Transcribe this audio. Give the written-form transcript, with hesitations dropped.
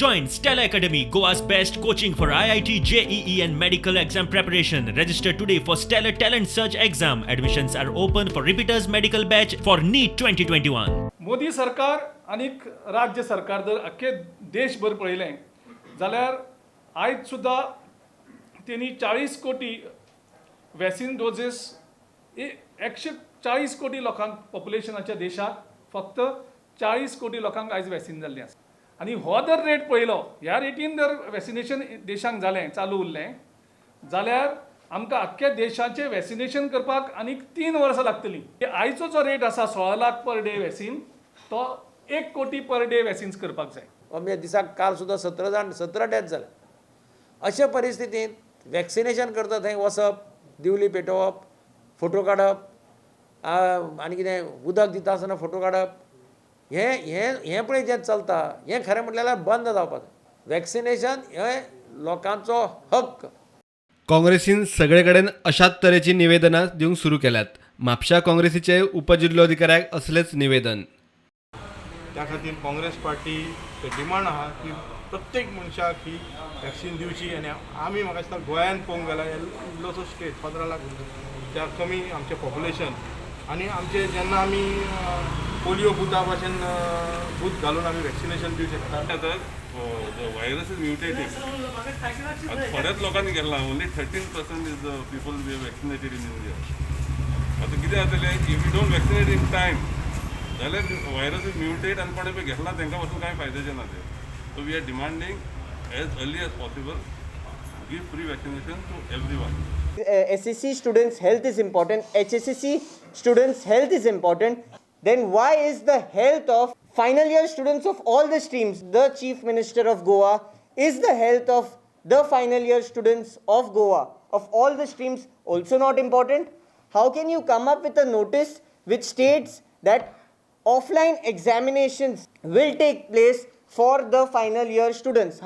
Join Stellar Academy, Goa's best coaching for IIT, JEE, and medical exam preparation. Register today for Stellar Talent Search exam. Admissions are open for repeaters medical batch for NEET 2021. Modi सरकार आनीक राज्य सरकार जर अख्खे देशभर पळयलें जाल्यार आयज सुद्दां तेणी 40 कोटी वॅक्सिन डोजीस, 140 कोटी लोकांक, पॉप्युलेशनाच्या देशाक फक्त 40 कोटी लोकांक आयज वॅक्सिन जाल्ली आसा. आनी हो जर रेट पळयलो, ह्या रेटीन जर वॅक्सिनेशन देशांक जालें, चालू उरलें जाल्यार आमकां आख्ख्या देशाचें वॅक्सिनेशन करपाक आनीक 3 वर्सां लागतलीं. आयचो जो रेट आसा 16 लाख पर डे वॅक्सिन, तो 1 कोटी पर डे वॅक्सिन्स करपाक जाय. म्हणजे दिसाक काल सुद्दां 17 जाण, 17 डेथ जाले. अशे परिस्थितींत वॅक्सिनेशन करता थंय वचप, दिवली पेटोवप, फोटो काडप आनी कितें उदक दिता आसतना फोटो काडप, हें हें हें पळय जें चलता, हें खरें म्हटल्यार बंद जावपाक जाय. वॅक्सिनेशन हें लोकांचो हक्क. काँग्रेसीन सगळे कडेन अशाच तरेची निवेदनां दिवंक सुरू केल्यात. म्हापशा काँग्रेसीचे उपजिल्लोधिकाऱ्याक असलेच निवेदन. त्या खातीर काँग्रेस पार्टी डिमांड आहा की प्रत्येक मनशाक ही वॅक्सिन दिवची. आनी आमी, म्हाका दिसता, गोंयान पळोवंक गेल्यार इल्लोसो स्टेट, 15 लाख त्या कमी आमचें पॉप्युलेशन, आनी आमचे जेन्ना आमी पोलियो बुथा भाशेन बूथ घालून आमी वॅक्सिनेशन दिवं शकता. आतां the virus is mutating. आतां थोड्याच लोकांनी गेलां. Only 13% is the people we vaccinated in India. आतां कितें जातलें if you don't vaccinate in time जाल्यार व्हायरस is mutate आनी कोणें पळय घेतलां तांकां पासून कांय फायद्याचें ना तें. So we are demanding, as early as possible, give free vaccination to everyone. SSC students' health is important, HSSC students' health is important, then why is the health of final year students of all the streams, the Chief Minister of Goa, is the health of the final year students of Goa, of all the streams, also not important? How can you come up with a notice which states that offline examinations will take place for the final year students?